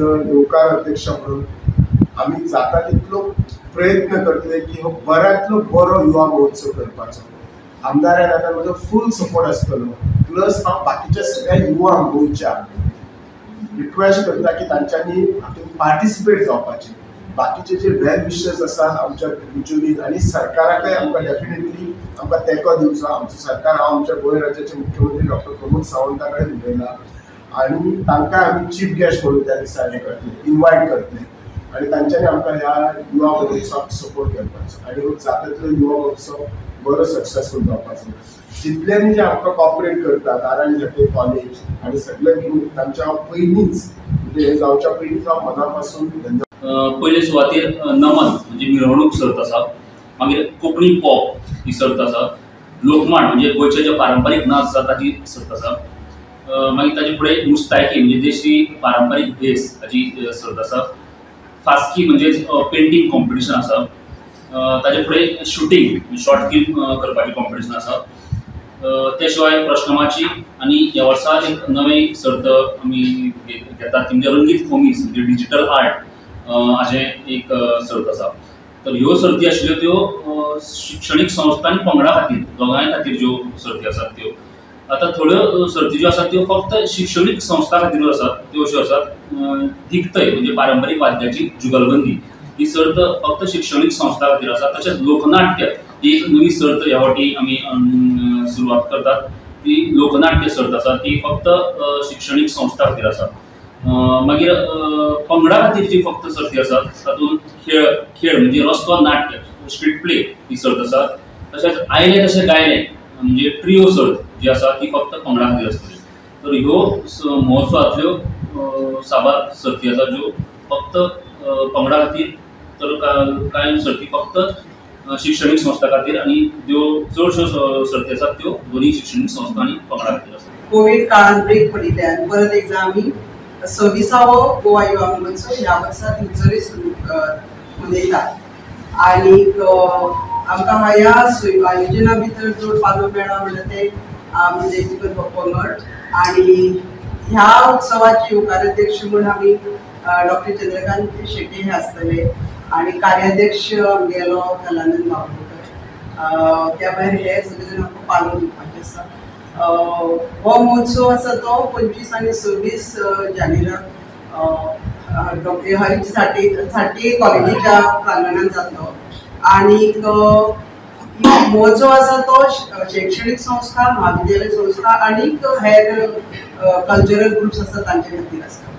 अ येवकार अध्यक्ष म्हणून आमी जाता तितलो प्रयत्न करतले की हो बऱ्यांतलो बरो युवा महोत्सव करपाचो. आमदार ह्या नात्यान म्हजो फूल सपोर्ट आसतलो. प्लस हांव बाकीच्या सगळ्या युवांक गोंयच्या रिक्वेस्ट करता की तांच्यांनी हातूंत पार्टिसिपेट जावपाचें. बाकीचे जे वेल विशर्स आसा आमच्या बिचोलीन आनी सरकाराकय आमकां डेफिनेटली आमकां तेंको दिवचो. आमचो सरकार, हांव आमच्या गोंय राज्याचे मुख्यमंत्री डॉक्टर प्रमोद सावंता कडेन उलयला आनी तांकां आमी चीफ गेस्ट म्हणून त्या दिसा हें करतले, इनवायट करतले आनी तांच्यांनी आमकां ह्या युवा महोत्सवाक सपोर्ट करपाचो आनी हो जाता तितलो युवा महोत्सव बरो सक्सेसफूल जावपाचो. जितल्यांनी जे आमकां कॉपरेट करता, नारायण झेटे कॉलेज आनी सगळे ग्रूप, तांच्या हांव पयलींच म्हणजे हे जावच्या पयलींच हांव मना पासून धन्यवाद. पयले सुवातेर नमन म्हणजे मिरवणूक सर्त आसा, मागीर कोंकणी पॉप ही सर्त आसा, लोकमांड म्हणजे गोंयचे जे पारंपारीक नाच आसा ताची सर्त आसा, मागीर ताजे फुडें मुस्तायकी म्हणजे देशी पारंपारीक भेस ताची सर्त आसा, फास्की म्हणजेच पेंटींग कॉम्पिटिशन आसा, ताजे फुडें शुटींग शॉर्ट फिल्म करपाचें कॉम्पिटिशन आसा. ते शिवाय प्रश्नमाची आनी ह्या वर्सा एक नवी सर्त आमी घेतात ती म्हणजे रंगीत खोमीस म्हणजे डिजिटल आर्ट हाजें एक सर्त आसा. तर ह्यो सर्ती आशिल्ल्यो त्यो शिक्षणीक संस्था आनी पंगडा खातीर दोगांय खातीर ज्यो सर्ती आसात त्यो. आतां थोड्यो सर्ती ज्यो आसात त्यो फक्त शिक्षणीक संस्था खातीरूच आसात, त्यो अश्यो आसात दिकतय म्हणजे पारंपारीक वाद्याची जुगलबंदी ही सर्त फक्त शिक्षणीक संस्था खातीर आसा. तशेंच लोकनाट्य ही एक नवी सर्त ह्या फावटी आमी सुरवात करतात, ती लोकनाट्य सर्त आसा, ती फक्त शिक्षणीक संस्था खातीर आसा. मागीर पंगडा खातीर जी फक्त सर्ती आसात तातूंत खेळ खेळ म्हणजे रस्तो नाट्य स्ट्रीट प्ले ही सर्त आसा. तशेंच आयलें तशें गायलें म्हणजे ट्रियो सर्त जी आसा ती फक्त पंगडा खातीर आसतली. तर ह्यो महोत्सवांतल्यो साबार सर्ती आसा ज्यो फक्त पंगडा खातीर, तर कांय सर्ती फक्त शिक्षणीक संस्था खातीर आनी ज्यो चडश्यो सर्ती आसात त्यो दोनूय शिक्षणीक संस्था आनी पंगडा खातीर आसात. कोवीड काळान ब्रेक पडिल्ल्यान परत एकदां आमी 26वो गोवा युवा महोत्सव ह्या वर्सा दिवचले सुरू मनयतात आनीक आमकां ह्या आयोजना भितर जोड पालो मेळ्ळा म्हणटा ते म्हणजे पंगड आनी ह्या उत्सवाचे येवकाराध्यक्ष म्हूण आमी डॉक्टर चंद्रकांत शेट्ये हे आसतले आनी कार्याध्यक्ष आमगेलो कलानंद बाबुलकर. त्या भायर हे सगळे जाण आमकां पालो दिवपाचे आसा. हो महोत्सव आसा तो 25 आनी 26 जानेराक डॉक्टर हरीश साठे कॉलेजीच्या प्रांगणांत जातलो. आनीक महोत्सव आसा तो शैक्षणीक संस्था, म्हाविद्यालय संस्था आनीक हेर कल्चरल ग्रुप्स आसा तांचे खातीर आसा.